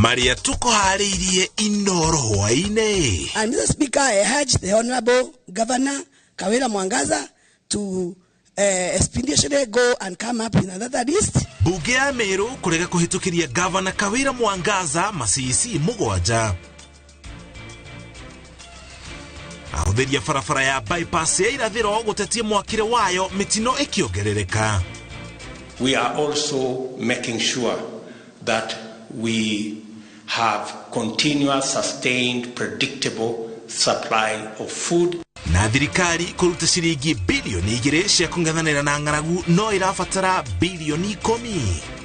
Marĩa tũkũharĩirie Inoro hwaĩ-inĩ. And Mr. Speaker, I urge the Honorable Governor Kawira Mwangaza to expeditiously go and come up with another list. Bunge ya Meru kũrega kũhĩtũkĩria Governor Kawira Mwangaza macici 7. Ahũthĩri a barabara ya bypass ya irathĩro gũtetia mwakĩre wayo mĩtino ĩkĩongerereka. We are also making sure that we have continuous, sustained, predictable supply of food. Na thirikari kũruta ciringi bilioni 2 cia kũng'ethanĩra na ng'aragu no ĩrabatara bilioni 10.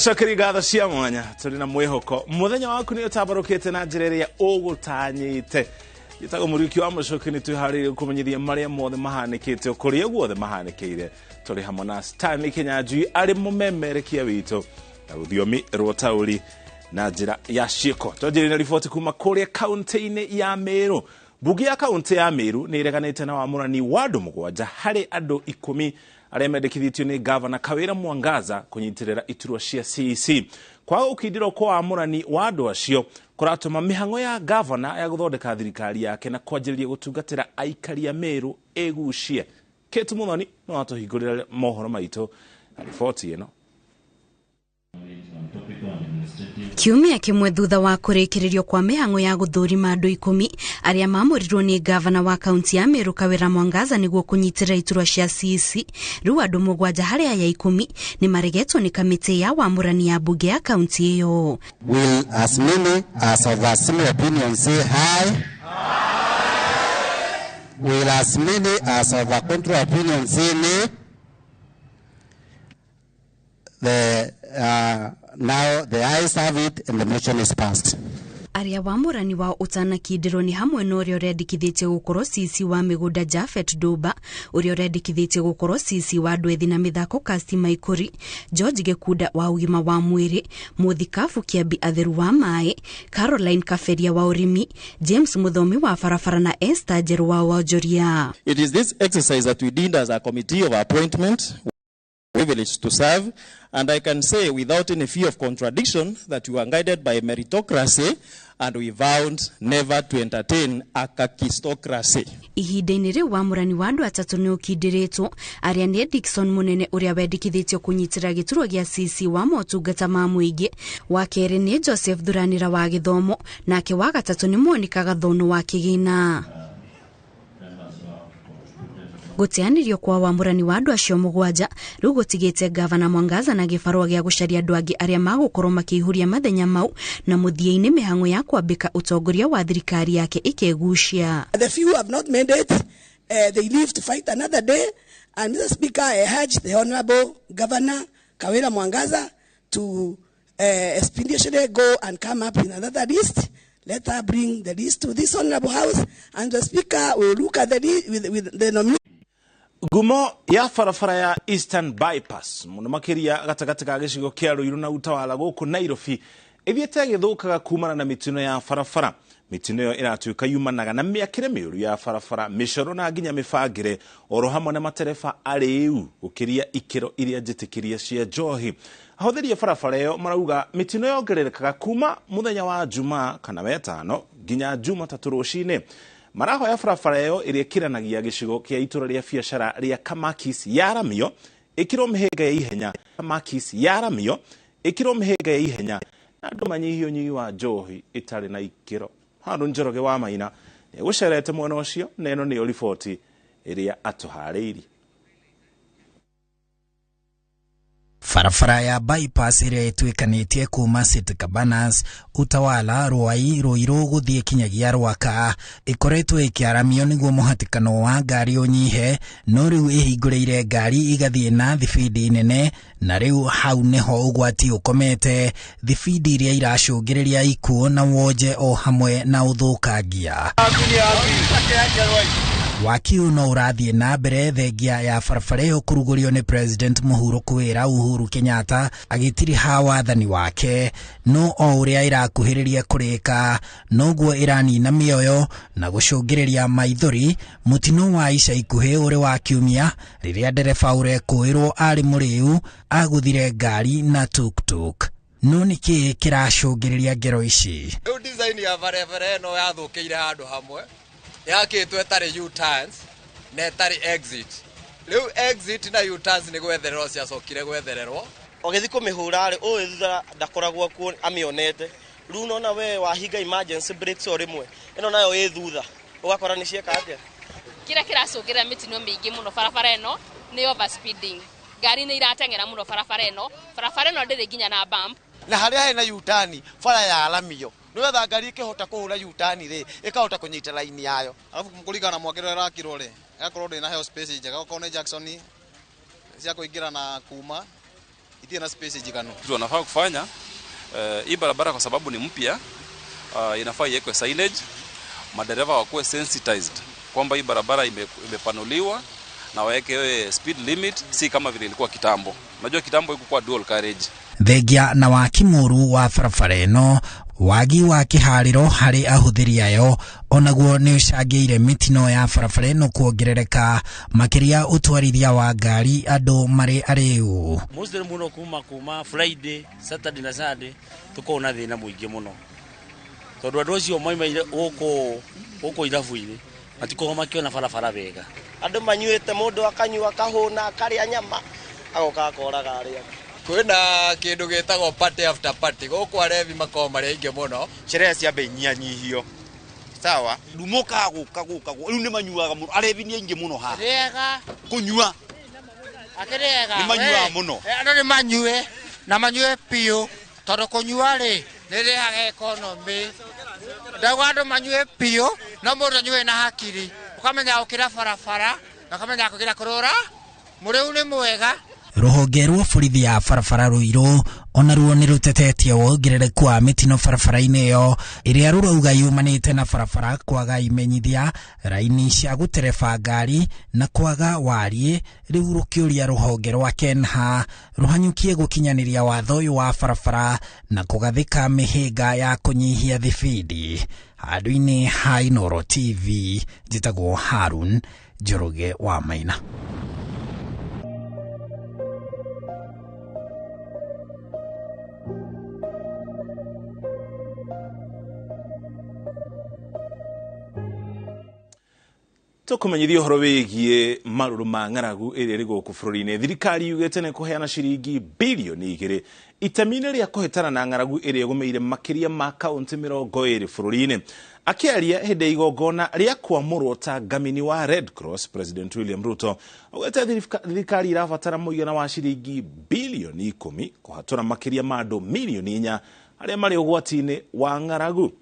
Cokeri ngatho cia mwanya tũrĩ na mwĩhoko mũthenya waku nĩ ũtambarũkĩte na njĩra ĩrĩa ũgũtanyĩte. Njĩtagwo Mũriũki wa Mũcoki, nĩ twĩharĩirie kũmenyithia marĩa mothe mahanĩkĩte kũrĩa guothe mahanĩkĩire. Tũrĩ hamwe na Stanley Kinyanjui arĩ mũmemerekia witũ na rũthiomi rwa taũri na njĩra ya ciĩko. Twanjĩrĩria na riboti kuma kũrĩa kaũntĩ-inĩ ya Meru. Mbunge ya kaũntĩ ya Meru nĩ ĩreganĩte na wamũrani wa andũ 7 harĩ andũ 10 arĩa mendekithĩtio nĩ Gavana Kawira Mwangaza kũnyitĩrĩra iturwa cia CEC. Kwaga gũkindĩrwo kwa wamũrani wa andũ acio kũratũma mĩhang'o ya gavana ya gũthondeka thirikari yake na kwanjĩrĩria gũtungatĩra aikari a Meru ĩgucie. Kate Muthoni no atũhingũrĩre mohoro maitũ na riboti ĩno. Kiumia kĩmwe thutha wa kũrĩkĩrĩrio kwa mĩhang'o ya gũthũrima andũ 10 arĩa maamũrirwo nĩ gavana wa kaunti ya Meru Kawira Mwangaza nĩguo kũnyitĩrĩra iturwa cia CEC, rĩu andũ 7 harĩ aya 10 nĩ maregetwo nĩ kamĩtĩ ya wamũrani ya mbunge ya kaunti ĩyo. Will as many as of a similar opinion say aye? Will as many as of a contrary opinion say nay? Now the ayes have it and the motion is passed. Arĩa wamũrani wao ũtanakindĩrwo nĩ hamwe na ũrĩa ũrendekithĩtie gũkorwo CC wa mĩgũnda Japhet Duba, ũrĩa ũrendekithĩtie gũkorwo CC wa andũ ethĩ na mĩthako Kasti Maikũri, George Gĩkunda wa ũgima wa mwĩrĩ, Mũthikabu Kĩambi Atheru wa maĩ, Caroline Kaberia wa ũrĩmi, James Mũthomi wa barabara na Esther Njerũ wa wonjoria. It is this exercise that we did as a committee of appointment privilege to serve, and I can say without any fear of contradiction that we were guided by meritocracy and we vowed never to entertain a kakistocracy. Ihinda-inĩ rĩu wamũrani wa andũ 3 nĩ ũkindĩrĩtwo, arĩa nĩ Dickson Mũnene ũrĩa wendekithĩtio kũnyitĩrĩra gĩturwa gĩa CC wa motungata ma mũingĩ, wa kerĩ nĩ Joseph Thuranĩra wa gĩthomo, nake wa gatatũ nĩ Monica Gathono wa kĩgĩna. Gũteanĩrio kwa wamũrani wa andũ acio 7 rĩu gũtigĩte Gavana Mwangaza na gĩbarũa gĩa gũcaria andũ angĩ arĩa magũkorwo makĩihũria mathenya mau, na mũthia-inĩ mĩhang'o ya kwambĩka ũtongoria wa thirikari yake ĩkegucia. The few have not made it, they live to fight another day. And Mr. Speaker, I urge the Honorable Governor Kawira Mwangaza to expeditiously go and come up with another list. Let her bring the list to this Honorable House, and the Speaker will look at the list with the nominee. Ngumo ya barabara ya Eastern Bypass mũno makĩria gatagatĩ ka gĩcigo kĩa Ruiru na Utawala gũkũ Nairobi ĩthiĩte ĩgĩthũkaga kumana na mĩtino ya barabara. Mĩtino ĩyo ĩratuĩka yumanaga na mĩakĩre mĩũru ya barabara, mĩcoro na nginya mĩbangĩre, oro hamwe na matereba arĩu gũkĩria ikĩro iria njĩtĩkĩrie cia njohi. Ahũthĩri a barabara ĩyo marauga mĩtino yongererekaga kuma mũthenya wa Jumaa kana wetano nginya Jumatatũ rũcinĩ. Marahoya barabara ĩyo ĩrĩa ĩkĩranagia gĩcigo kĩa itũra rĩa biacara rĩa Kamakis yaramio ĩkĩrwo mĩhĩnga ya ihenya. Kamakis yaramio ĩkĩrwo mĩhĩnga ya ihenya na andũ manyihie ũnyui wa njohi ĩtarĩ na ikĩro. Handũ Njoroge wa Maina nĩegũcerete mwena ũcio, na ĩno nĩyo riboti ĩrĩa atũharĩirie. Barabara ya bypass ĩrĩa ĩtuĩkanĩtie kuma City Cabanas, Utawala, Ruai, Ruiru gũthiĩ kinyagia Rwaka ĩkoretwo ĩkĩaramio nĩguo mũhatĩkano wa ngari ũnyihe, no rĩu ĩhingũrĩire ngari igathiĩ na thibindi nene, na rĩu hau nĩho ũgwati ũkomete, thibindi iria iracũngĩrĩria ikuũ na wonje o hamwe na ũthũkangia. Waki ũyũ no ũrathiĩ na mbere thengia ya barabara ĩyo kũrugũrio nĩ President mũhurũku wĩra Uhuru Kenyatta agĩtiriha wathani wake, no o ũrĩa ĩrakuhĩrĩria kũrĩka noguo ĩranina mĩoyo na gũcũngĩrĩria maithori. Mũtino wa ica ikuhĩ ũrĩ wa kiumia rĩrĩa ndereba ũrekũĩrwo arĩ mũrĩu agũthire ngari na tuktuk. No nĩkĩĩ kĩracũngĩrĩria ngero ici? Rĩu design ya barabara ĩno yathũkĩire handũ hamwe, yakĩtwo ĩtarĩ U-turns na ĩtarĩ exit. Rĩu exit na U-turns nĩ gwethererwo ciacokire gwethererwo. Ũgĩthiĩ kũmĩhũra rĩ, ũyũ thutha ndakoragwo kuo amĩonete. Rĩu nona we wahinga emergency brakes o rĩmwe, ĩno nayo ĩ thutha, ũgakora nĩ cieka atĩa. Kĩrĩa kĩracũngĩrĩria mĩtino mĩingĩ mũno barabara ĩno nĩ overspeeding. Ngari nĩ irateng'era mũno barabara ĩno, barabara ĩno ndĩrĩ nginya na bump. Na harĩa hena U-turn, bara yaramio nĩgetha ngari ĩkĩhota kũhũra U-turn rĩ, ĩkahota kũnyita raini yayo. Alafu kũringana na mwakĩre ũrĩa ĩrakirwo rĩ, ĩgakorwo ndĩna heo space njega, okorwo nĩ junction cia kũingĩra na kuma itirĩ na space njiganu. Kitu wanafaa kufanya hii barabara kwa sababu ni mpya, inafaa iwekwe signage, madereva wakuwe sensitized kwamba hii barabara imepanuliwa na wawekewe speed limit, si kama vile ilikuwa kitambo. Unajua kitambo ilikuwa dual carriage. Thengia na waki mũũru wa barabara ĩno, wagi wa kĩharĩro harĩ ahũthĩri ayo onaguo nĩ ũcangĩire mĩtino ya barabara ĩno kuongerereka, makĩria ũtwarithia wa ngari andũ marĩ arĩu. Mostly mũno kuma Friday, Saturday na Sunday tũkoragwo na thĩna mũingĩ mũno, tondũ andũ acio maumaire gũkũ irabu-inĩ matikoragwo makĩona barabara wega. Andũ manyuĩte, mũndũ akanyua akahũna akarĩa nyama agoka akoraga arĩa angĩ. Kwĩna kĩndũ gĩtagwo party after party, gũkũ arevi makoragwo marĩ aingĩ mũno. Sherehe ciambe inyihanyihio, sawa, rĩu mokaga gũka gũka rĩu nĩ manyuaga mũno, arevi nĩ aingĩ mũno haha. Rĩega kũnyua akĩrĩega nĩ manyuaga mũno. Andũ nĩ manyue na manyue biũ, tondũ kũnyua rĩ nĩ rĩhaga economy. Ndauga andũ manyue biũ, no mũndũ anyue na hakiri, ũkamenya gũkĩra barabara na ũkamenya kũgĩra kũrũra mũrĩu nĩ mwega. Rũhonge rwa borithi ya barabara Ruiru onaruo nĩ rũtetetie wongerereku wa mĩtino barabara-inĩ ĩyo ĩrĩa rũrauga yumanĩte na barabara kwaga imenyithia, raini cia gũtereba ngari na kwaga wariĩ. Rĩu rũkĩũria rũhonge rwa KENHA rũhanyũkie gũkinyanĩria watho ũyũ wa barabara na kũgathĩka mĩhĩnga ya kũnyihia thibindi. Handũ-inĩ ha Inooro TV, njĩtagwo Harun Njoroge wa Maina. Tũkũmenyithia ũhoro wĩgiĩ marũrũ ma ng'aragu ĩrĩa ĩrĩ gũkũ bũrũri-inĩ. Thirikari yugĩte nĩ kũheana ciringi bilioni 2 itemi-inĩ rĩa kũhĩtana na ng'aragu ĩrĩa ĩgũmĩire makĩria ma kaũntĩ 20 bũrũri-inĩ. Akĩaria hĩndĩ ya igongona rĩa kwamũrwo ta ngamini wa Red Cross, President William Ruto augĩte thirikari irabatara mũigana wa ciringi bilioni 10 kũhatũra makĩria ma andũ milioni 4 arĩa marĩ ũgwati-inĩ wa ng'aragu.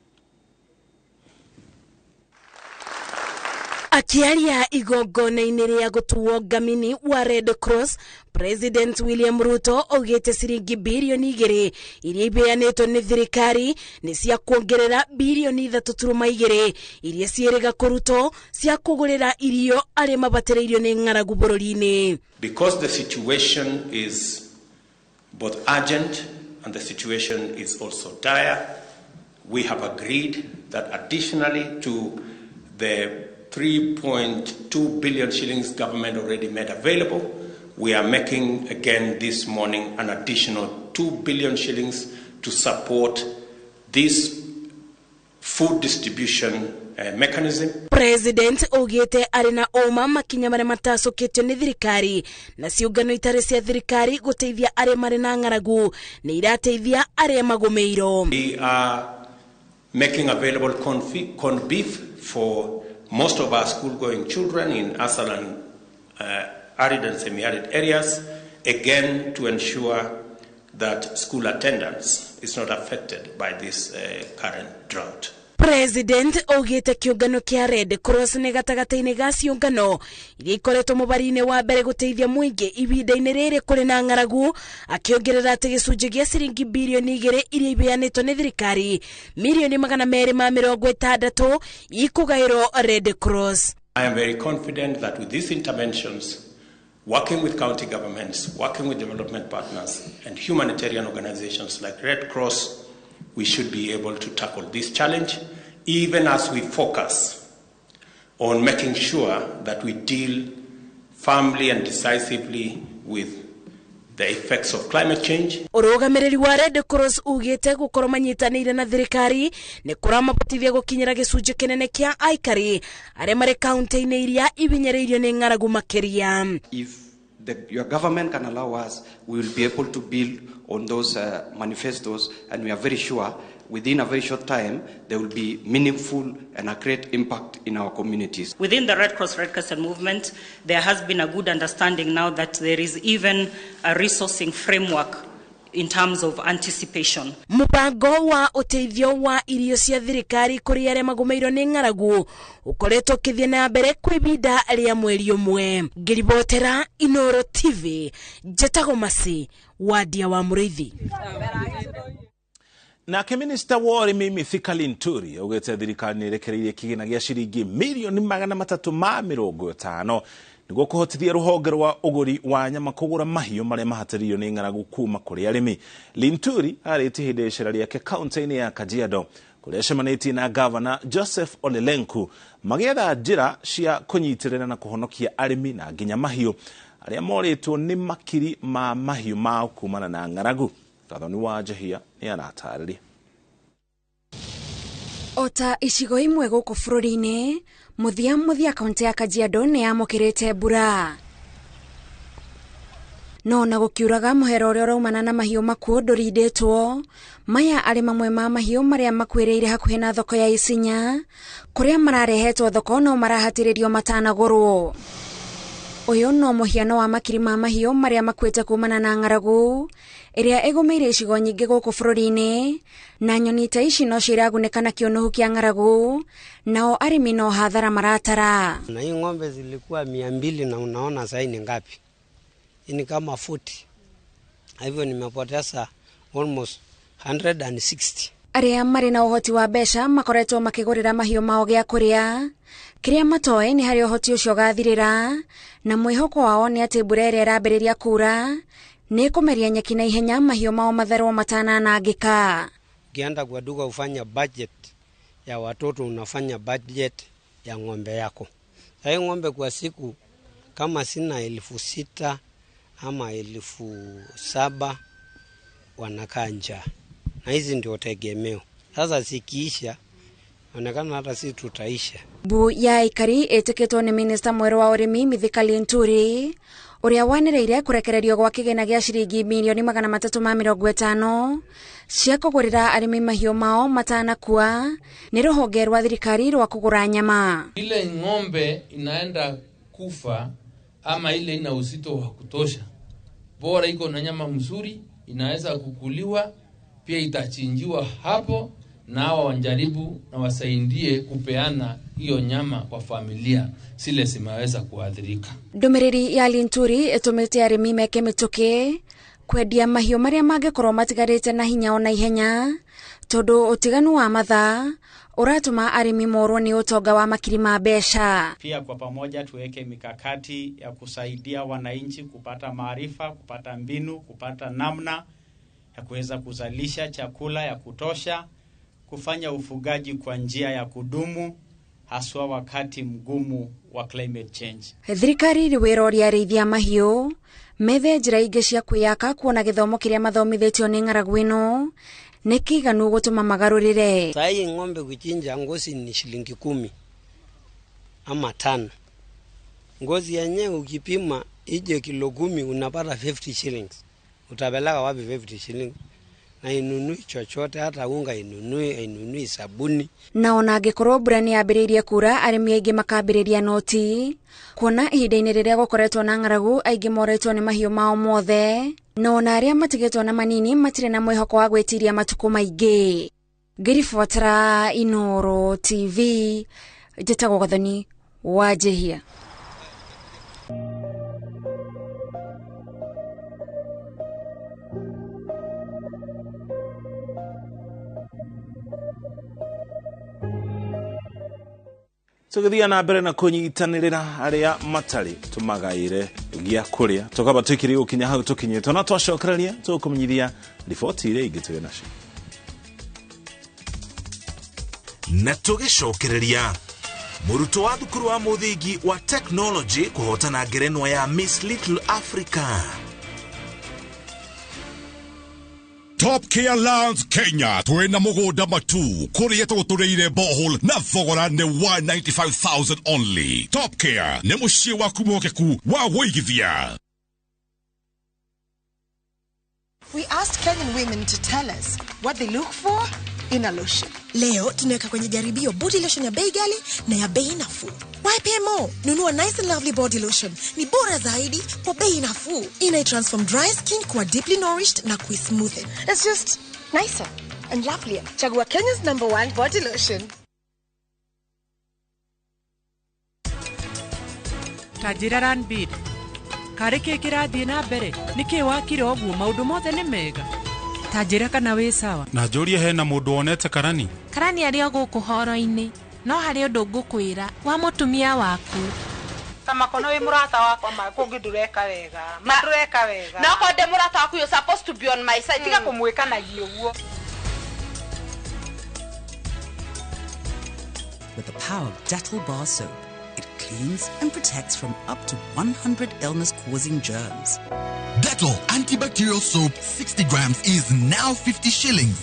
Akiaria igongona-inĩ rĩa gũtuo ngamini wa Red Cross, President William Ruto augĩte ciringi bilioni 2 iria ibeanĩtwo nĩ thirikari nĩ cia kuongerera bilioni 3.2 iria ciĩrĩga kũrutwo cia kũgũrĩra irio arĩa mabatĩrĩirio nĩ ng'aragu bũrũri-inĩ. Because the situation is both urgent and the situation is also dire, we have agreed that additionally to the 3.2 billion shillings government already made available, we are making again this morning an additional 2 billion shillings to support this food distribution mechanism. President augĩte arĩ na ũma makinya marĩa matacũkĩtio nĩ thirikari na ciũngano itarĩ cia thirikari gũteithia arĩa marĩ na ng'aragu nĩ irateithia arĩa magũmĩirwo. We are making available corned beef for most of our school-going children in Asal and arid and semi-arid areas. Again, to ensure that school attendance is not affected by this current drought. President augite kiungano kia Red Cross ni gatagati-ini ga ciungano iria ikoretwo mubari-ini wa mbere guteithia muingi ibinda-ini riri kuri na ng'aragu, akiongerera ati gicunji gia ciringi bilioni 2 iria ibeanitwo ni thirikari milioni 260 ikugairwo Red Cross. I am very confident that with these interventions, working with county governments, working with development partners and humanitarian organizations like Red Cross, we should be able to tackle this challenge, even as we focus on making sure that we deal firmly and decisively with the effects of climate change. Urugamiriri wa Red Cross ugite gukorwo manyitanire na thirikari ni kuramabotithia gukinyira gicunji kinene kia aikari aria mari kaunti-ini iria ibinyereirio ni ng'aragu makiria. If your government can allow us, we will be able to build on those manifestos, and we are very sure within a very short time there will be meaningful and a great impact in our communities. Within the Red Cross Red Crescent movement, there has been a good understanding now that there is even a resourcing framework in terms of anticipation. Mubango wa uteithio wa irio cia thirikari kuri aria magumeirwo ni ng'aragu ukoretwo ukithie na mbere kwa ibinda ria mweri umwe. Ngiribotera Inoro TV, njetagwo Masi Wadia wa Muriithi. Nake minista wa ũrĩmi Mithika Linturi augĩte thirikari nĩ ĩrekereirie kĩgĩna gĩa ciringi milioni 350 nĩguo kũhotithia rũhonge rwa ũgũri wa nyama kũgũra mahiũ marĩa mahatĩrĩirio nĩ ng'aragu kuma kũrĩ arĩmi. Linturi arĩtie hĩndĩ ya icera rĩake kaunti-inĩ ya Kajiado kũrĩa acemanĩtie na gavana Joseph Ole Lenku magĩetha njĩra cia kũnyitĩrĩra na kũhonokia arĩmi na nginya mahiũ arĩa morĩtwo nĩ makiri ma mahiũ mao kumana na ng'aragu. Gathoni wa Njehia nĩ aratarĩria. Ota icigo imwe gũkũ bũrũri-inĩ, mũthia mũthia kaunti ya Kajiado nĩ yamũkĩrĩte mbura. No na gũkiuraga mũhera ũrĩa ũraumana na mahiũ makuũ ndũrindĩtwo. Maya arĩ mamwe ma mahiũ marĩa makuĩrĩire hakuhĩ na thoko ya Isinya, kũrĩa mararehetwo thoko no marahatĩrĩrio matanagũrwo. Ũyũ no mũhiano wa makiri ma mahiũ marĩa makuĩte kumana na ng'aragu ĩrĩa ĩgũmĩire icigo nyingĩ gũkũ bũrũri-inĩ, na nyoni ta ici no ciragunĩka na kĩũnũhu kĩa ng'aragu, nao arĩmi no hathara maratara. Na hii ng'ombe zilikuwa 200 na unaona sasa ni ngapi? Ni kama 40. Hivyo nimepoteza almost 160. Arĩa marĩ na ũhoti wa mbeca makoretwo makĩgũrĩra mahiũ mao gĩa kũrĩa kĩrĩa matoĩ nĩ harĩa ũhoti ũcio ũgathirĩra, na mwĩhoko wao nĩ atĩ mbura ĩrĩa ĩrambĩrĩria kura nĩ ĩkũmeria nyeki na ihenya mahiũ mao matherwo matananangĩka. Ukienda kwa duka ufanya budget ya watoto, unafanya budget ya ng'ombe yako. Sasa ng'ombe kwa siku kama sina 6,000 ama 7,000 wanakaa njaa, na hizi ndio tegemeo. Sasa zikiisha onekana hata sisi tutaisha. Mbu ya aikari ĩtĩkĩtwo nĩ minista mwerũ wa ũrĩmi Mithika Linturi ũrĩa wanĩrĩire kũrekererio gwa kĩgĩna gĩa ciringi milioni 350 cia kũgũrĩra arĩmi mahiũ mao matanakua nĩ rũhonge rwa thirikari rwa kũgũra nyama. Ile ng'ombe inaenda kufa ama ile ina uzito wa kutosha, bora iko na nyama mzuri, inaweza kukuliwa, pia itachinjiwa hapo, na hawa wanjaribu na wasaidie kupeana hiyo nyama kwa familia zile zimeweza kuathirika. Ndũmĩrĩri ya Linturi ĩtũmĩte arĩmi meke mĩtũkĩ kwendia mahiũ marĩa mangĩkorwo matigarĩte na hinya ona ihenya, tondũ ũtiganu wa mathaa ũratũma arĩmi morwo nĩ ũtonga wa makiri ma mbeca. Pia kwa pamoja tuweke mikakati ya kusaidia wananchi kupata maarifa, kupata mbinu, kupata namna ya kuweza kuzalisha chakula ya kutosha, kufanya ufugaji kwa njia ya kudumu haswa wakati mgumu wa climate change. Thirikari rĩ wĩra ũrĩa arĩithia mahiũ methe njĩra ingĩ cia kwĩyaka kuona gĩthomo kĩrĩa mathomithĩtio nĩ ng'aragu ĩno nĩ kĩiganu gũtũma magarũrĩre. Sahi ng'ombe kuchinja ngozi ni shilingi 10 ama 5. Ngozi yenyewe ukipima ije kilo 10 unapata 50 shillings. Utapeleka wapi 50 shillings? Na inunui chochote, hata unga inunui, inunui sabuni. Na ona angĩkorwo mbura nĩ yambĩrĩirie kura, arĩmi aingĩ makambĩrĩria noti kuona ihinda-inĩ rĩrĩa gũkoretwo na ng'aragu, aingĩ moretwo nĩ mahiũ mao mothe, na ona arĩa matigĩtwo na manini matirĩ na mwĩhoko wa gwĩtiria matukũ maingĩ. Ngĩribotera Inooro TV, njĩtagwo Gathoni wa Njihia. Tũgĩthiĩ na mbere na kũnyitanĩrĩra arĩa matarĩ tũmagaĩre gĩa kũrĩa, tũkaba tũikĩrĩ gũkinya hau tũkinyĩte, na twacokereria tũkũmenyithia riboti iria ingĩ tũrĩ nacio. Na tũgĩcokereria, mũrutwo wa thukuru wa mũthingi wa technology kũhotana ngerenwa ya Miss Little Africa. Top Care Lands Kenya twina mugunda matu kuria tugutureire borehole na thogora ni 195,000 only. Top Care ni muciĩ waku mwokeku wa wũigithia. We asked Kenyan women to tell us what they look for in a lotion. Leo tunaweka kwenye jaribio body lotion ya bei ghali na ya bei nafuu. Why pay more? Nunua Nice and Lovely body lotion. Ni bora zaidi kwa bei nafuu. Ina transform dry skin kuwa deeply nourished na kuismoothen. It's just nicer and lovelier. Chagua Kenya's #1 body lotion. Tajira Ranbir. Karĩ kĩ kĩrathiĩ na mbere? Nĩkĩ wakire ũguo? Maũndũ mothe nĩ mega. Ta njĩra kana wĩ sawa. Na njũrie hena mũndũ wonete Karani? Karani arĩ o gũkũ horo-inĩ. No harĩ ũndũ ngũkwĩra wa mũtumia waku. Ta makono wĩ mũrata wakwa ma kũngĩ ndũreka wega. Ma ndũreka wega. No ko ndĩ mũrata waku, you're supposed to be on my side. Tiga kũmwĩkanagia ũguo. With the power of Dettol bar soap, it cleans and protects from up to 100 illness-causing germs. Dettol antibacterial soap 60 grams is now 50 shillings.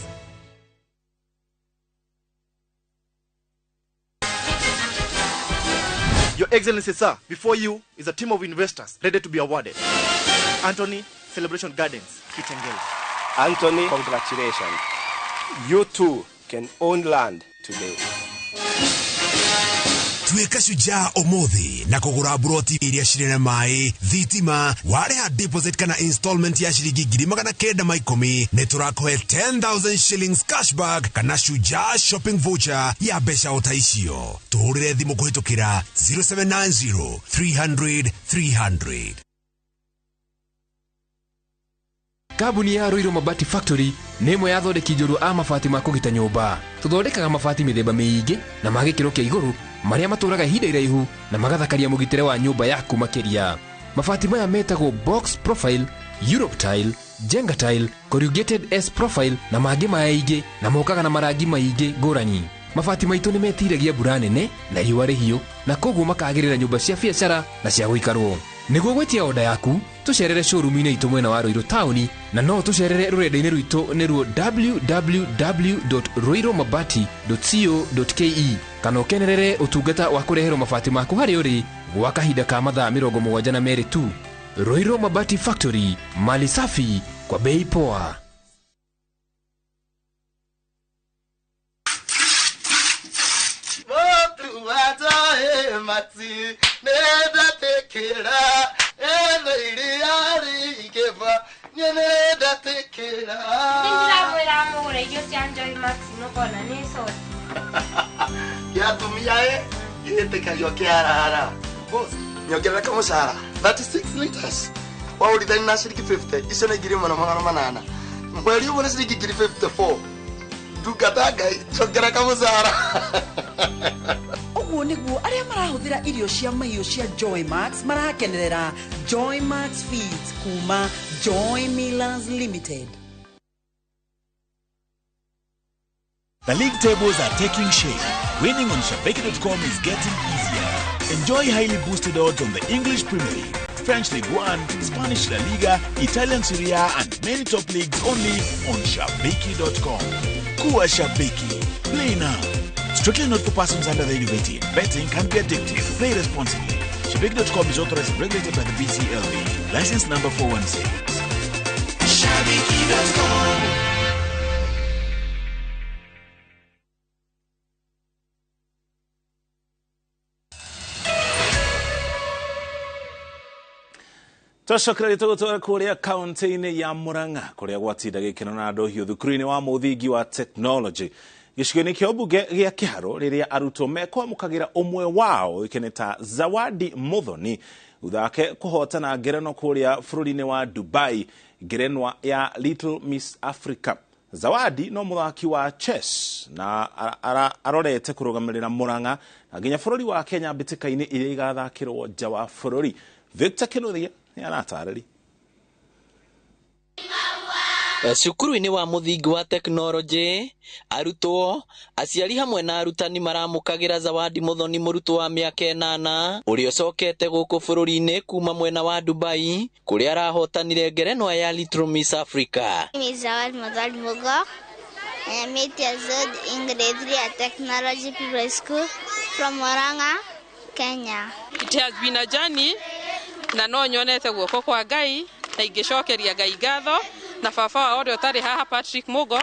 Your Excellency, sir, before you is a team of investors ready to be awarded. Anthony, Celebration Gardens, Kitengela. Anthony, congratulations. You too can own land today. Tuĩka shujaa ũmũthĩ na kũgũra buroti iria cirĩ na maĩ, thitima, warĩha deposit kana installment ya ciringi 910,000, nĩ tũrakũhe 10,000 shillings cashback kana shujaa shopping voucher ya mbeca o ta icio. Tũhũrĩre thimũ kũhĩtũkĩra 0790 300 300. Kambuni ya Ruiru Mabati Factory nĩ ĩmwe ya athondeki njorua a mabati ma kũgita nyũmba. Tũthondekaga mabati mĩthemba mĩingĩ na ma gĩkĩro kĩa igũrũ marĩa matũraga ihinda iraihu na magathakaria mũgitĩre wa nyũmba yaku makĩria. Mabati maya metagwo box profile, Europe tile, Jenga tile, corrugated S profile na mangĩ maingĩ, na mokaga na marangi maingĩ ngũrani. Mabati maitũ nĩ metiragia mbura nene na riũa rĩhiũ, na koguo makagĩrĩra nyũmba cia biacara na cia gũikarwo. Nĩguo gwĩtia oda yaku, tũcerere showroom-inĩ itũ mwena wa Ruiru taũni, na no tũcerere rũrenda-inĩ rwitũ nĩruo www.ruirumabati.co.ke, kana ũkenerere ũtungata wa kũreherwo mabati maku harĩa ũrĩ gwa kahinda ka mathaa 72 tu. Ruiru Mabati Factory, mali safi kwa bei poa. Nyongerera kamushahara 36 liters waurithani na ciringi 50 icio nĩ 1800 mweri ũmwe nĩ ciringi 54 ndungata Ngai njongera kamushahara. Ũguo nĩguo arĩa marahũthĩra irio cia mahiũ cia Joy Max marakenerera Joy Max Feeds kuma Joy Millers Limited. The league tables are taking shape. Winning on Shabiki.com is getting easier. Enjoy highly boosted odds on the English Premier League, French League One, Spanish La Liga, Italian Serie A, and many top leagues only on Shabiki.com. Kuwa Shabiki. Play now. Strictly not for persons under the age of 18. Betting can be addictive. Play responsibly. Shabiki.com is authorized and regulated by the BCLB. License number 416. Shabiki.com. Twacokereria tũgũtwara kũrĩa kaunti-inĩ ya Murang'a kũrĩa gwatinda gĩkeno na ndohio thukuru-inĩ wa mũthingi wa technology gĩcigo-inĩ kĩa ũmbunge gĩa Kĩharũ rĩrĩa arutwo mekwamũkagĩra ũmwe wao ũĩkaine ta Zawadi Muthoni thutha wake kũhotana ngerenwa kũrĩa bũrũri-inĩ wa Dubai, ngerenwa ya Little Miss Africa. Zawadi no mũthaki wa chess na arorete kũrũgamĩrĩra Murang'a na nginya bũrũri wa Kenya mbĩtĩka-inĩ iria igathakĩrwo nja wa bũrũri. Victor Kinuthia nĩ aratarĩria. Cukuru-inĩ wa mũthingi wa tekinoronjĩ, arutwo, aciari hamwe na arutani maramũkagĩra Zawadi Muthoni, mũrutwo wa mĩaka 8 ũrĩa ũcokete gũkũ bũrũri-inĩ kuma mwena wa Dubai kũrĩa arahotanire ngerenwa ya Little Miss Africa. My name is Zawadi Muthoni Mugo. I am 8 years old in grade 3 at Technology Primary School from Murang'a, Kenya. It has been a journey na no nyonete guoko kwa Ngai na ingĩcokeria Ngai ngatho na baba wao ũrĩa ũtarĩ haha Patrick Mugo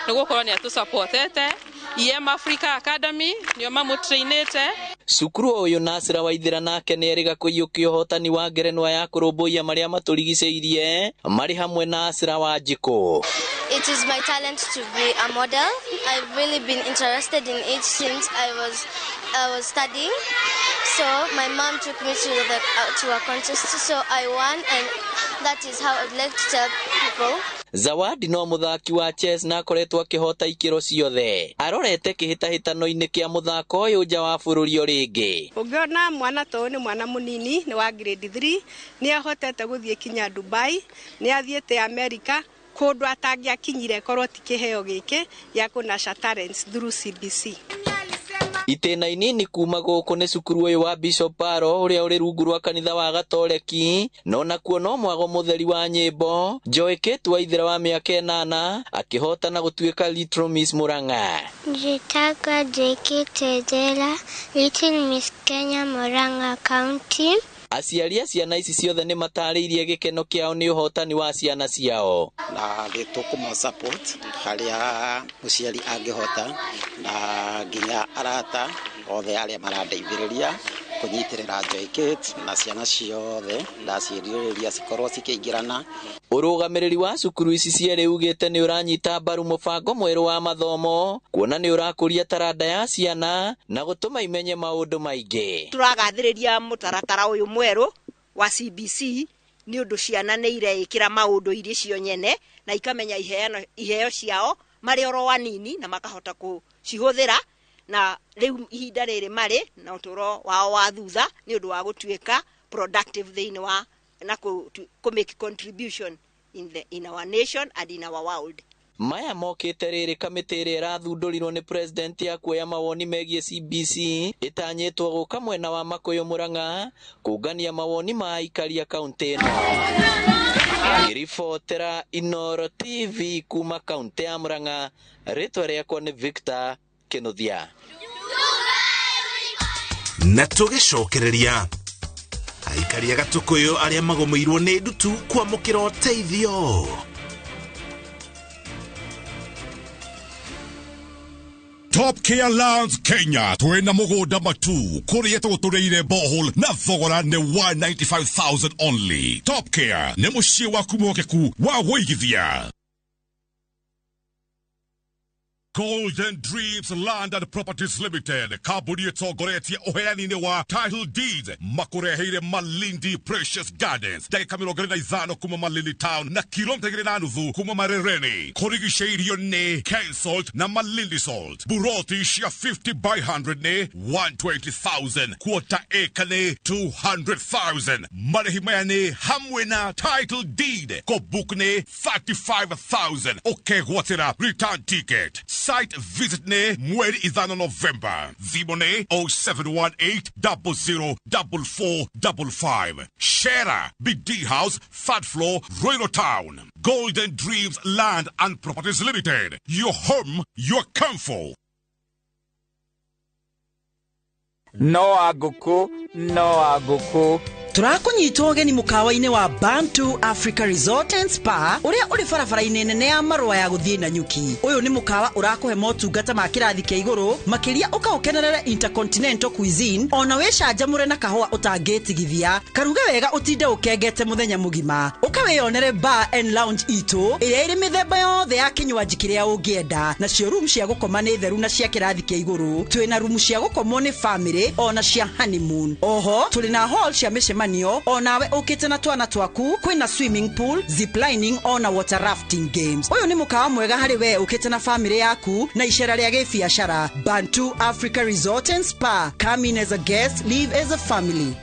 nĩ gũkorwo nĩ atũsupportete. EM Africa Academy nĩo mamũtrainĩte. Cukuru ũyũ Nasra Waithĩra nake nĩ erĩga kũiyũkia ũhotani wa ngerenwa ya kũrũmbũiya marĩa matũrigicĩirie marĩ hamwe na Asra Wanjikũ. It is my talent to be a model. I've really been interested in it since I was studying. So my mom took me to a contest, so I won, and that is how I'd like to tell people. Zawadi no mũthaki wa chess na akoretwo akĩhota ikĩro ciothe. Arorete kĩhĩtahĩtano-inĩ kĩa mũthako ũyũ nja wa bũrũri o rĩngĩ. Ũngĩona mwana ta ũyũ nĩ mwana mũnini, nĩ wa grade 3, nĩ ahotete gũthiĩ kinya Dubai, nĩ athiĩte America, kũndũ atangĩakinyire korwo ti kĩheo gĩkĩ gĩa kũnurture talents through CBC. Itĩna inini kuma gũkũ nĩ cukuru ũyũ wa Bishop Paro ũrĩa ũrĩ rungu rwa kanitha wa Gatoreki, no nakuo no mwago mũtheri wa nyĩmbo Joy Kate Waithĩra wa mĩaka 8 akĩhotana gũtuĩka Little Miss Murang'a. Njĩtagwo Joy Kate Waithĩra, Little Miss Kenya, Murang'a County. Aciari a ciana ici ciothe nĩ matarĩirie gĩkeno kĩao nĩ ũhotani wa ciana ciao. Na nĩ tũkũmũ support harĩa mũciari angĩhota na nginya arata othe arĩa marandeithĩrĩria kũnyitĩrĩra Joy Kate na ciana ciothe ndaciĩrirĩria cikorwo cikĩingĩrana. Ũrũgamĩrĩri wa cukuru ici cierĩ ugĩte nĩ ũranyita mbaru mũbango mwerũ wa mathomo kuona nĩ ũrakũria taranda ya ciana na gũtũma imenye maũndũ maingĩ. Tũragathĩrĩria mũtaratara ũyũ mwerũ wa CBC nĩ ũndũ ciana nĩ ireĩkĩra maũndũ irĩ cio nyene na ikamenya iheo ciao marĩ oro anini na makahota kũcihũthĩra na rĩu ihinda rĩrĩ marĩ na ũtũro wao wa thutha nĩ ũndũ wa gũtuĩka productive thĩinĩ wa na kũ make contribution in our nation and in our world. Maya mokĩte rĩrĩ kamĩtĩ ĩrĩa ĩrathundũrirwo nĩ president ya kuoya mawoni megiĩ CBC ĩtanyĩtwo gũka mwena wa Makũyũ Murang'a kũngania mawoni ma aikari a kaũntĩ ĩno. Ngĩribotera Inooro TV kuma kaũntĩ ya Murang'a, rĩtwa rĩakwa nĩ Victor Kinuthia. Na tũgĩcokereria aikari a Gatũkũyũ arĩa magũmĩirwo nĩ ndutu kwamũkĩra ũteithio. Top Care Lands Kenya twina mũgũnda matu kũrĩa tũgũtũrĩire borehole na thogora nĩ 195,000 only. Top Care nĩ mũciĩ waku mwĩhokeku wa wũigithia. Golden Dreams Land and Properties Limited kambuni ĩtongoretie ũheani-inĩ wa title deeds makũreheire Malindi Precious Gardens ndagĩka 25 kuma Malindi Town na kilomita 2.5 kuma Marereni kũrigicĩirio nĩ Ken Salt na Malindi Salt. Buroti cia 50 by 100 nĩ 120,000, quarter acre nĩ 200,000. Marĩhi maya nĩ hamwe na title deed kũbook nĩ 35,000 ũkegwatĩra return ticket. Site visit ne mweri 5 November. Thimũ nĩ 0718 00 4455. Shera BD House, 3rd floor, Royal Town. Golden Dreams Land and Properties Limited. Your home, your comfort. No agũkũ, no agũkũ. Tũrakũnyita ũgeni mũkawa-inĩ wa Bantu Africa Resort and Spa ũrĩa ũrĩ barabara-inĩ nene ya marũa ya gũthiĩ Nanyuki. Ũyũ nĩ mũkawa ũrakũhe motungata ma kĩrathi kĩa igũrũ makĩria ũkaũkenerere intercontinental cuisine ona wĩcanjamũre na kahũa ũtangĩtigithia. Karuge wega ũtinde ũkengete mũthenya mũgima. Ũka wĩyonere bar and lounge itũ ĩrĩa ĩrĩ mĩthemba yothe ya kĩnywaji kĩrĩa ũngĩenda. Nacio room cia gũkoma nĩ theru na cia kĩrathi kĩa igũrũ. Twĩna rumu cia gũkomwo nĩ family ona cia honeymoon. Oho tũrĩ na hall cia mĩcemanio onawe ũkĩte na twana twaku. Kwĩna swimming pool, ziplining ona water rafting games. Ũyũ nĩ mũkawa mwega harĩ we ũkĩte na family yaku na icera rĩa gĩbiacara. Bantu Africa Resort and Spa. Come in as a guest, leave as a family.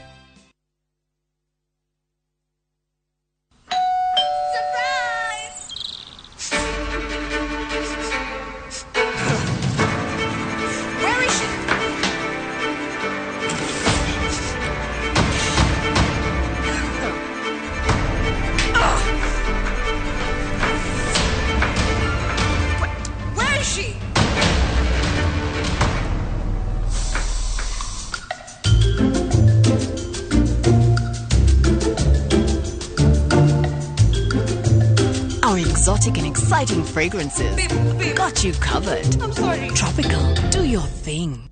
Exotic and exciting fragrances. Beep, beep. Got you covered. I'm sorry. Tropical, do your thing.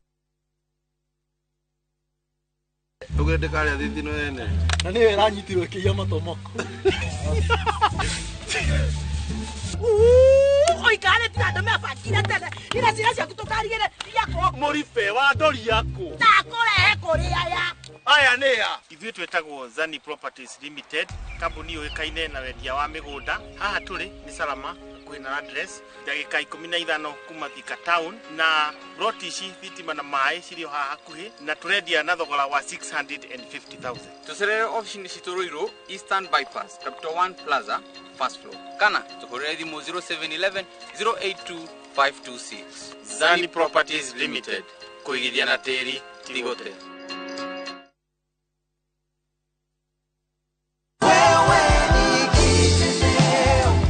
Ithuĩ twĩtagwo Zani Properties Limited, kambuni yũĩkaine na wendia wa mĩgũnda. Haha tũrĩ nĩ Salama hakuhĩ na address ndagĩka 15 kuma Thika town, na ploti ici thitima na maĩ cirĩ o haha hakuhĩ, na tũrendia na thogora wa 650,000. Tũcerere ofici-inĩ citũ Ruiru, Eastern Bypass, Capital One Plaza, first floor, kana tũhũrĩre thimũ 0711 082 526. Zani Properties Limited, kũigithia na tĩri ti gũte.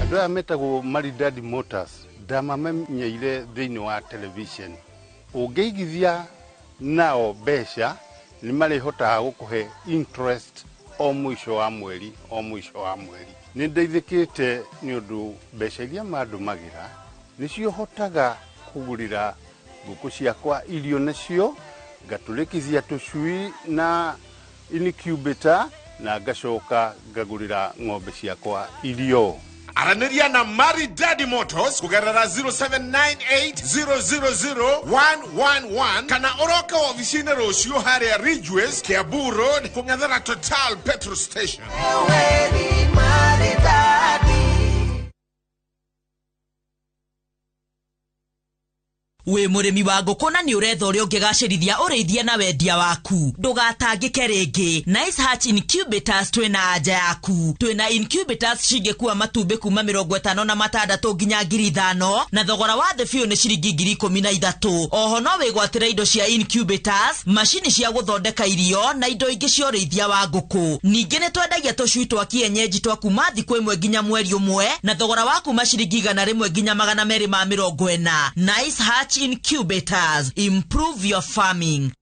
Andũ aya metagwo Maridadi Motors ndamamenyeire thĩinĩ wa television. Ũngĩigithia nao mbeca nĩ marĩhotaga gũkũhe interest o mũico wa mweri o mũico wa mweri. Nĩ ndeithĩkĩte nĩ ũndũ mbeca iria mandũmagĩra nĩcio hotaga kũgũrĩra ngũkũ ciakwa irio nacio, ngatũrĩkithia tũcui na incubator na ngacoka ngagũrĩra ng'ombe ciakwa irio. Aranĩria na Maridadi Motors kũgerera 0798000111 kana ũroke ofici-inĩ rũciũ harĩa Ridgeways, Kiambu Road, kũng'ethera Total Petrol Station. Wĩ mũrĩmi wa ngũkũ na nĩ ũretha ũrĩa ũngĩgacĩrithia ũrĩithia na wendia waku, ndũgatangĩke rĩngĩ. Nice Hatch Incubators twĩna anja yaku. Twĩna incubators cingĩkua matumbĩ kuma 56 nginya 5,000 na thogora wa thĩ biũ nĩ ciringi 13,000. Oho no wĩgwatĩre indo cia incubators, macini cia gũthondeka irio na indo ingĩ cia ũrĩithia wa ngũkũ. Ningĩ nĩ twendagia tũcui twa kienyeji twa kuma thikũ ĩmwe nginya mweri ũmwe na thogora wa kuma ciringi 100 nginya 240. Nice Hatch Incubators, improve your farming.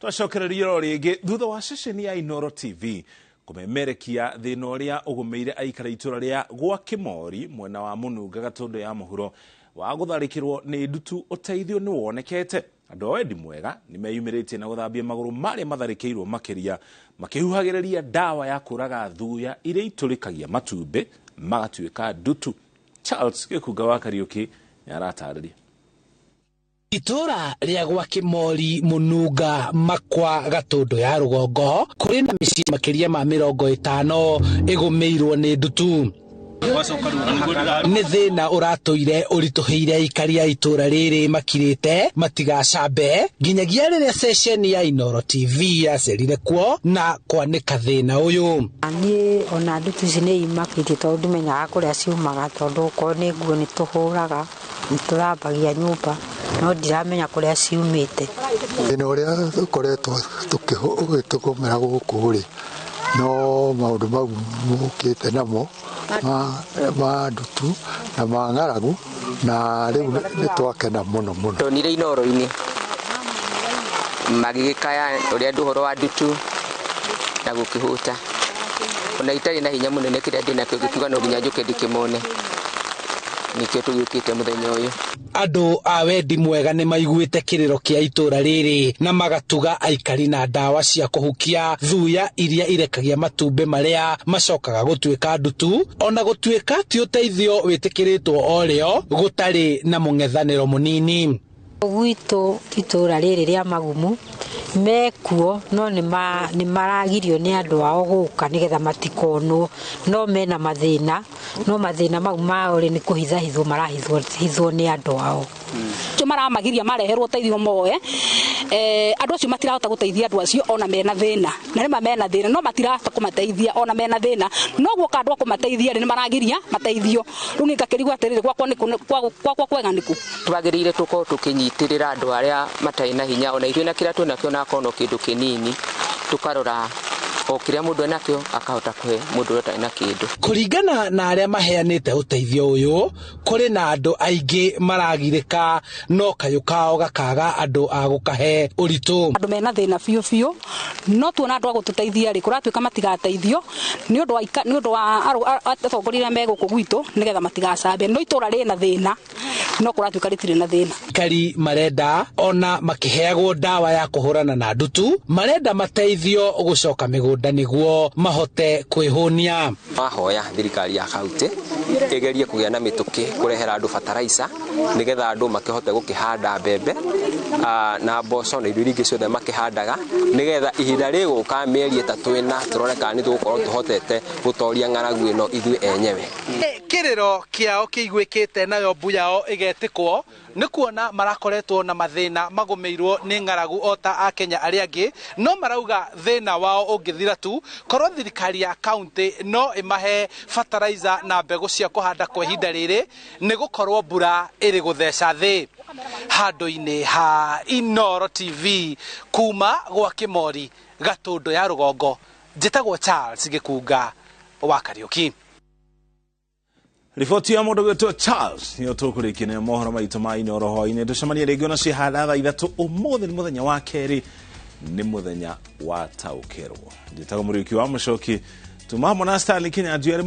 Twacokereria o rĩngĩ thutha wa ceceni ya Inooro TV kũmemerekia thĩna ũrĩa ũgũmĩire aikara itũra rĩa gwa Kĩmori mwena wa Mũnunga Gatũndũ ya mũhuro wa gũtharĩkĩrwo nĩ ndutu, ũteithio nĩ wonekete. Andũ a wendi mwega nĩ meyumĩrĩtie na gũthambia magũrũ marĩa matharĩkĩirwo makĩria makĩhuhagĩrĩria ndawa ya kũraga thuya iria itũrĩkagia matumbĩ magatuĩka ndutu. Charles Gĩkunga wa Kariũki nĩ aratarĩria. Itũra rĩa gwa Kĩmori Mũnunga Makwa Gatũndũ ya rũgongo kũrĩ na mĩciĩ makĩria ma 50 ĩgũmĩirwo nĩ ndutu. Nĩ thĩna ũratũire ũritũhĩire aikari a itũra rĩrĩ makirĩte matigacambe nginyagia rĩrĩa ceceni ya Inooro TV yacerire kuo na kwanĩka thĩna ũyũ. Niĩ ona ndutu ici nĩ imakĩtie tondũ ndimenyaga kũrĩa ciumaga, tondũ okorwo nĩ nguo nĩ tũhũraga, nĩ tũthambagia nyũmba, no ndiramenya kũrĩa ciumĩte. Thĩna ũrĩa tũkoretwo tũkĩgũmĩra gũkũ rĩ, no maũndũ mau mũkĩte namo ma ndutu na ma ng'aragu Na rĩu nĩ twakena mũno mũno. Ndonire Inooro-inĩ magĩgĩkaya ũrĩa andũ ũhoro wa ndutu na gũkĩhũta, ona itarĩ na hinya mũnene kĩrĩa ndĩnakĩo ngĩkiuga no nginya njũke ndĩkĩmone, nĩkĩo tũgĩũkĩte mũthenya ũyũ. Andũ a wendi mwega nĩ maiguĩte kĩrĩro kĩa itũra rĩrĩ na magatuga aikari na ndawa cia kũhukia thuya iria irekagia matumbĩ marĩa macokaga gũtuĩka ndutu, ona gũtuĩka ti ũteithio wĩtĩkĩrĩtwo o rĩo gũtarĩ na mũng'ethanĩro mũnini. Gwitũ itũra rĩrĩ rĩa Magumu mekuo no nĩ maragirio nĩ andũ ao gũka nĩgetha matikonwo, no mena mathĩna, no mathĩna mau mao rĩ nĩ kũhithahithwo marahithwo nĩ andũ ao. Acio maramagiria mareherwo ũteithio moe, andũ acio matirahota gũteithia andũ acio ona mena thĩna, na nĩma mena thĩna no matirahota kũmateithia ona mena thĩna, no guoka andũ a kũmateithia rĩ nĩ maragiria mateithio. Rĩu niĩ ngakĩrigwo atĩrĩrĩ, gwakwa nĩkũ, gwakwa kwega nĩkũ? Twagĩrĩire tũkorwo tũkĩnyitĩrĩra andũ arĩa matarĩ na hinya, ona ithuĩ na kĩrĩa twĩnakĩo na akorwo no kĩndũ kĩnini, tũkarora o kĩrĩa mũndũ enakĩo akahota kũhe mũndũ ũrĩa ũtarĩ na kĩndũ. Kũringana na arĩa maheanĩte ũteithio ũyũ, kũrĩ na andũ aingĩ maragirĩka no kayũ kao gakaga andũ a gũkahe ũritũ. Andũ mena thĩna biũ biũ, no tuona andũ a gũtũteithia rĩ kũratuĩka matigateithio nĩ ũndũ wa atongoria arĩa me gũkũ gwitũ nĩgetha matigacambe, no itũra rĩna thĩna no kũratuĩka rĩtirĩ na thĩna. Aikari marenda ona makĩheagwo ndawa ya kũhũrana na ndutu, marenda mateithio gũcoka mĩgũnda nĩguo mahote kwĩhũnia. Mahoya thirikari ya kaunti ĩgerie kũgĩa na mĩtũkĩ kũrehera andũ bataraica nĩgetha andũ makĩhote gũkĩhanda mbembe na mboco na indo iria ingĩ ciothe makĩhandaga, nĩgetha ihinda rĩgũka mĩeri 3 4 tũrore kana nĩ tũgũkorwo tũhotete gũtoria ng'aragu ĩno ithuĩ enyewe. Kĩrĩro kĩao kĩiguĩkĩte nayo mbu yao ĩgetĩkwo nĩ kuona marakoretwo na mathĩna magũmĩirwo nĩ ng'aragu o ta Akenya arĩa angĩ, no marauga thĩna wao ũngĩthira tu korwo thirikari ya kaunti no ĩmahe fertilizer na mbegũ cia kũhanda kwa ihinda rĩrĩ nĩ gũkorwo mbura ĩrĩ gũtheca thĩ. Handũ-inĩ ha Inooro TV kuma gwa Kĩmori Gatũndũ ya rũgongo, njĩtagwo Charles Gĩkunga wa Kariũki. Riboti ya mũndũ gwĩtwo Charles nĩyo tũkũrĩkia nayo mohoro maitũ ma Inooro hwaĩ-inĩ. Tũcemanie rĩngĩ ona ciĩhanda thaa 3 ũmũthĩ nĩ mũthenya wa kerĩ, nĩ mũthenya wa taũkĩrwo. Njĩtagwo Mũriũki wa Mũcoki, tuma hamwe na Stanley Kinyanjui arĩ